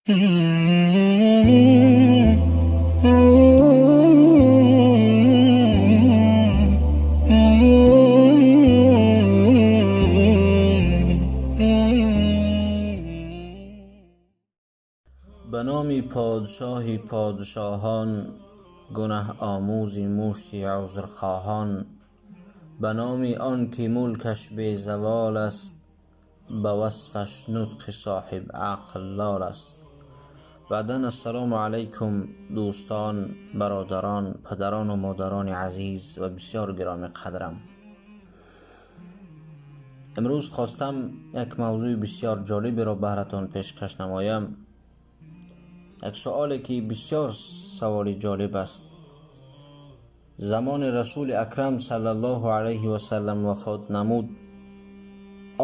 Ба номи подшоҳи подшоҳон, гунаҳомӯзи мушти узрхоҳон, ба номи он ки мулкаш безавол аст, ба васфаш нутқи соҳиби ақл лол аст. Баъдан ассалому алайкум дӯстон, бародарон, падарон ва модарони азиз ва бисёр гиромиқадрам. Имрӯз хостам як мавзӯи бисёр ҷолиберо баҳратон пешкаш намоям. Як суоле ки бисёр саволи ҷолиб аст. Замони Расули Акрам саллаллоҳу алайҳи васаллам вафот намуд,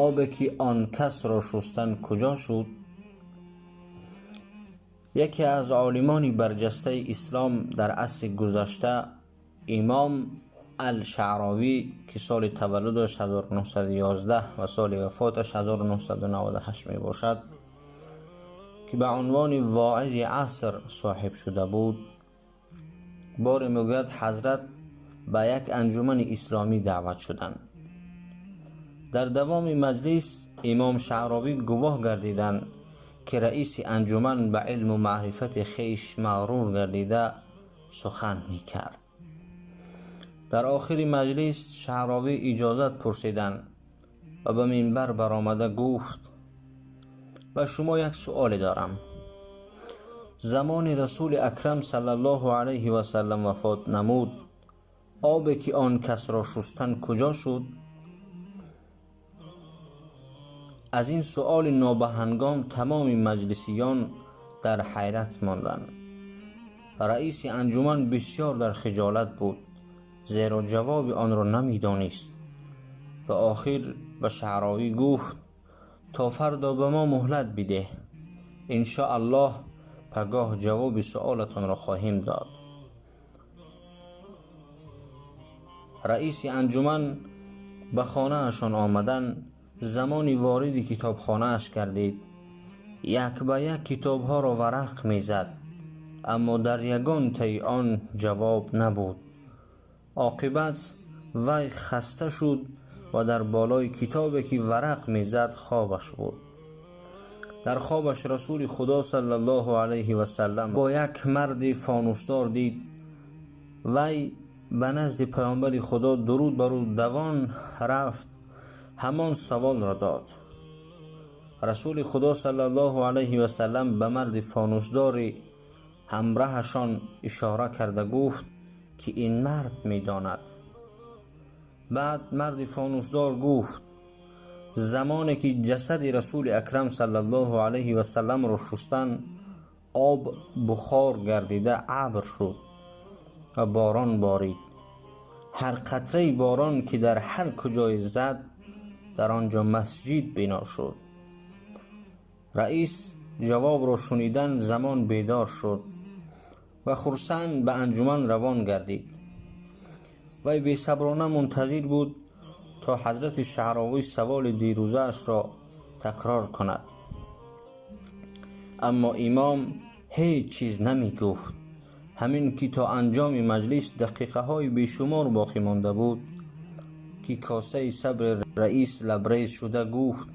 обе ки он касро шустан куҷо шуд? Яке аз олимони барҷастаи ислом дар асри гузашта, имом Ал-Шаъровӣ, ки соли таваллудаш 1911 ва соли вафоташ 1998 мебошад, ки ба унвони воизи аср соҳиб шуда буд, боре мегӯяд ҳазрат ба як анҷумани исломӣ даъват шуданд. Дар давоми маҷлис имом Шаъровӣ гувоҳ гардиданд, ки раиси анҷуман ба илму маърифати хеш мағрур гардида сухан мекард. Дар охири маҷлис Шаъровӣ иҷозат пурсиданд ва ба минбар баромада гуфт: ба шумо як суоле дорам. Замони Расули Акрам саллаллоҳу алайҳи васаллам вафот намуд, обе ки он касро шустан куҷо шуд? Аз ин суоли нобаҳангом тамоми маҷлисиён дар ҳайрат монданд. Раиси анҷуман бисёр дар хиҷолат буд, зеро ҷавоби онро намедонист ва охир ба Шаъровӣ гуфт: то фардо ба мо муҳлат бидеҳ, иншоаллоҳ пагоҳ ҷавоби суолатонро хоҳем дод. Раиси анҷуман ба хонаашон омадан, замони вориди китобхонааш гардид, як ба як китобҳоро варақ мезад, аммо дар ягон таи он ҷавоб набуд. Оқибат вай хаста шуд ва дар болои китобе ки варақ мезад хобаш буд. Дар хобаш Расули Худо саллаллоҳу алайҳи васаллам бо як марди фонусдор дид. Вай ба назди паёмбари Худо дуруд бар ӯ давон рафт, ҳамон саволро дод. Расули Худо саллаллоҳу алайҳи васаллам ба марди фонусдори ҳамраҳашон ишора карда гуфт, ки ин мард медонад. Баъд марди фонусдор гуфт: замоне ки ҷасади Расули Акрам саллаллоҳу алайҳи васалламро шустан, об бухор гардида абр шуд ва борон борид. Ҳар қатраи борон ки дар ҳар куҷое зад, дар он ҷо масҷид бино шуд. Раис ҷавобро шунидан замон бедор шуд ва хурсанд ба анҷуман равон гардид. Вай бесаброна мунтазир буд то ҳазрати Шаъровӣ саволи дирӯзаашро такрор кунад. Аммо имом ҳеҷ чиз намегуфт. Ҳамин ки то анҷоми маҷлис дақиқаҳои бешумор боқӣ монда буд, ки косаи сабри раис лабрез шуда гуфт: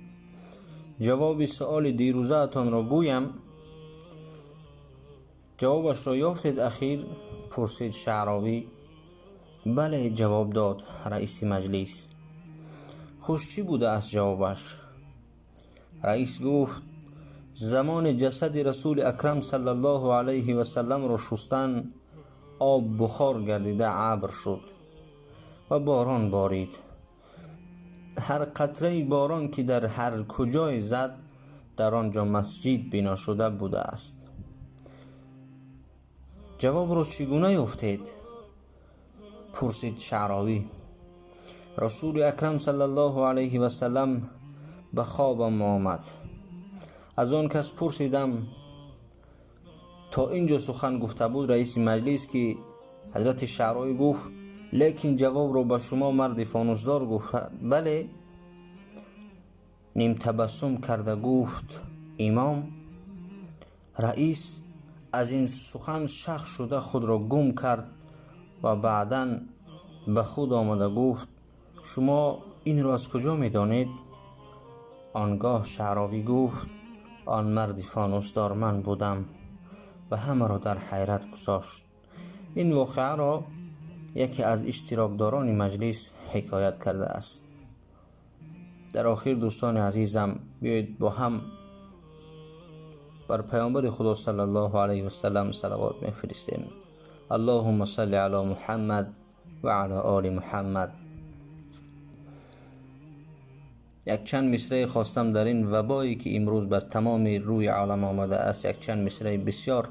ҷавоби суоли дирӯзаатонро гӯям? Ҷавобашро ёфтед ахир? Пурсид Шаъровӣ. Бале, ҷавоб дод раиси маҷлис. Хуш чӣ будааст ҷавобаш? Раис гуфт: замони ҷасади Расули Акрам саллаллоҳу алайҳи васалламро шустан, об бухор гардида абр шуд ва борон борид. Ҳар қатраи борон ки дар ҳар куҷое зад, дар он ҷо масҷид бино шуда будааст. Ҷавобро чӣ гуна ёфтед? Пурсид Шаъровӣ. Расули Акрам саллаллоҳу алайҳи васаллам ба хобам омад. Аз он кас пурсидам. То ин ҷо сухан гуфта буд раиси маҷлис, ки ҳазрати Шаъровӣ гуфт: лекин ҷавобро ба шумо марди фонусдор гуфт. Бале. Ним табассум карда гуфт имом: Раис аз ин сухан шах шуда худро гум кард ва баъдан ба худ омада гуфт: шумо инро аз куҷо медонед? Он гоҳ Шаъровӣ гуфт: он марди фонусдор ман будам, ва ҳамаро дар ҳайрат гузошт. Ин воқеаро яке аз иштирокдорони маҷлис ҳикоят кардааст. Дар охир, дӯстони азизам, биёед бо ҳам бар паёмбари Худо саллаллоҳу алайҳи васаллам салавот мефиристем. Аллоҳумма салли ало Муҳаммад ва ало оли Муҳаммад. Якчанд мисраи хостам дар ин вабое ки имрӯз бар тамоми рӯи олам омадааст, якчанд мисраи бисёр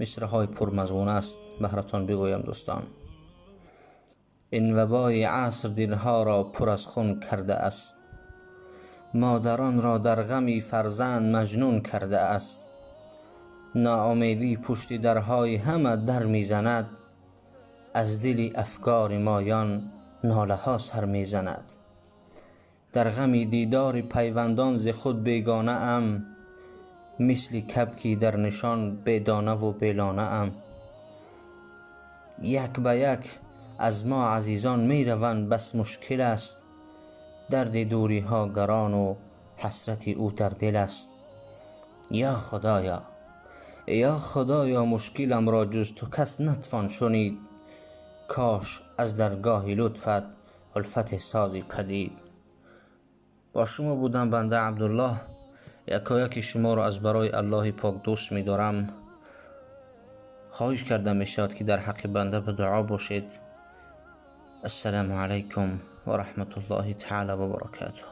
мисраҳои пурмазмун аст баҳратон бигӯям. Дӯстон, ин вабои аср дилҳоро пур аз хун кардааст, модаронро дар ғами фарзанд маҷнун кардааст, ноумедӣ пушти дарҳои ҳама дар мезанад, аз дили афкори моён нолаҳо сар мезанад. Дар ғами дидори пайвандон зи худ бегонаам, мисли кабки дар нишон бедонаву белонаам. Як ба як аз мо азизон мераванд, бас мушкил аст, дарди дуриҳо гарону ҳасрати ӯ дар дил аст. Ё Худоё, ё Худоё, мушкиламро ҷуз ту кас натвон шунид, кош аз даргоҳи лутфат улфате сози падид. Бо шумо будам банда Абдуллоҳ. Якояки шуморо аз барои Аллоҳи пок дӯст медорам. Хоҳиш карда мешавад, ки дар ҳаққи банда ба дуо бошед. Ассалому алайкум ва раҳматуллоҳи таъала ва баракатуҳ.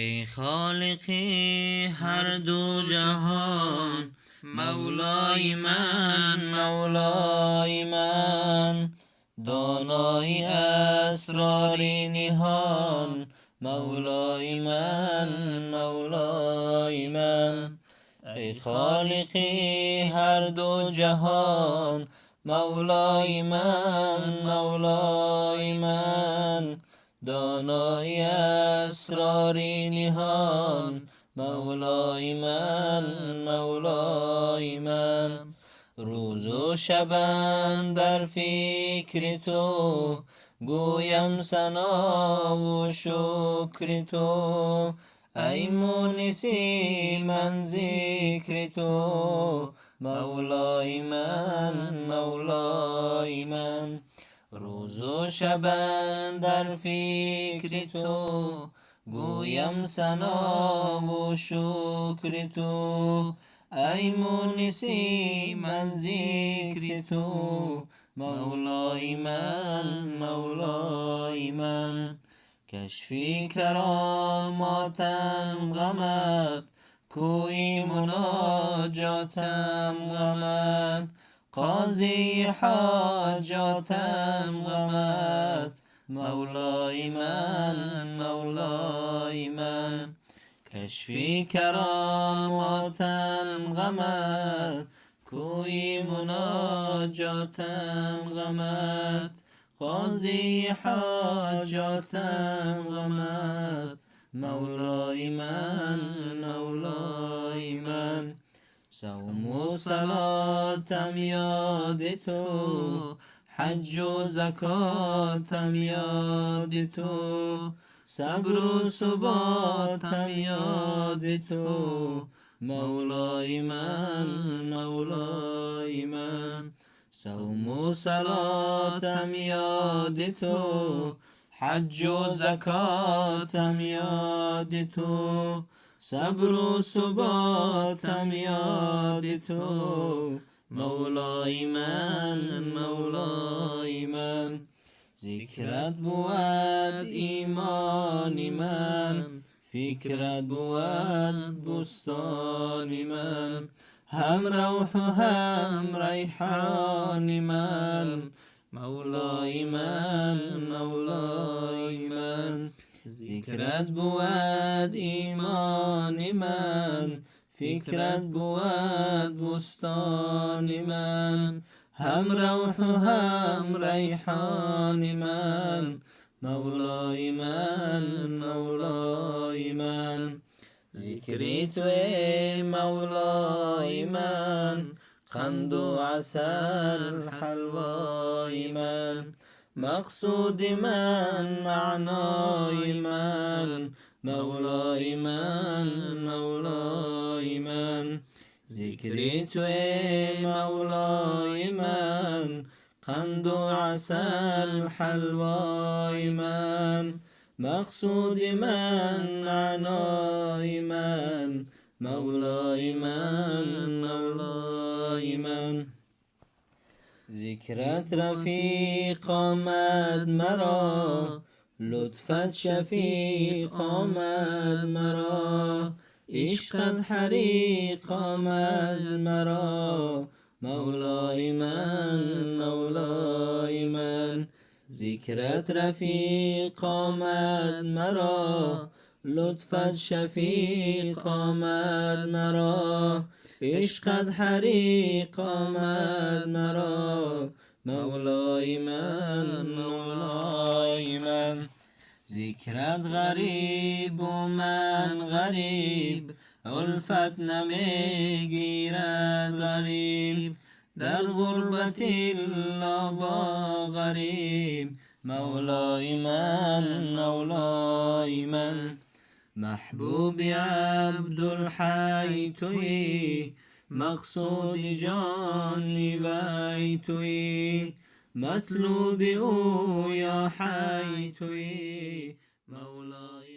Эй Холиқи ҳар ду ҷаҳон, Мавлои ман, Мавлои ман, донои асрори ниҳон, Мавлои ман, Мавлои ман. Эй Холиқи ҳар ду ҷаҳон, Мавлои ман, Мавлои ман, донои асрори ниҳон, Мавлои ман, Мавлои ман. Рӯзу шабам дар фикри ту, гӯям санову шукри ту, ай муниси ман зикри ту, Мавлои ман, Мавлои ман. Рӯзу шабам дар фикри ту, гӯям санову шукри ту, ай муниси ман зикри ту, Мавлои ман, Мавлои ман. Кашфи каромотам ғамат, кӯи муноҷотам ғамат, қозии ҳоҷотам ғамат, Мавлои ман, Мавлои ман. Кашфи каромотам ғамат, кӯи муноҷотам ғамат, қозии ҳоҷотам ғамат, Мавлои ман, Мавлои ман. Савму салотам ёди ту, ҳаҷҷу закотам ёди ту, сабру суботам ёди ту, Мавлои ман, Мавлои ман. Савму салотам ёди ту, ҳаҷҷу закотам ёди ту, сабру суботам ёди ту, Мавлои ман, Мавлои ман. Зикрат бувад имони ман, фикрат бувад бӯстони ман, ҳам равҳу ҳам райҳони ман, Мавлои ман, Мавлои ман. Зикрат бувад имони ман, фикрат бувад бӯстони ман, ҳам равҳу ҳам райҳони ман, Мавлои ман, Мавлои ман. Зикри ту эй Мавлои ман, қанду асал ҳалвои ман, мақсуди ман, маънои ман, Мавлои ман, Мавлои ман. Зикри ту эй Мавлои ман, қанду асал ҳалвои ман, мақсуди ман, маънои ман, Мавлои ман, Мавлои ман. Зикрат рафиқ омад маро, лутфат шафиқ омад маро, ишқат ҳариқ омад маро, Мавлои ман, Мавлои ман. Зикрат рафиқ омад маро, лутфат шафиқ омад маро, ишқат ҳариқ омад маро, Мавлои ман, Мавлои ман. Зикрат ғарибу ман ғариб, улфат намегирад ғариб, дар ғурбати ло ғариб, Мавлои ман, Мавлои ман. Маҳбуби Абдулҳай туӣ, мақсуди ҷони вай туӣ, матлуби ӯ ё ҳай туӣ, Мавлои.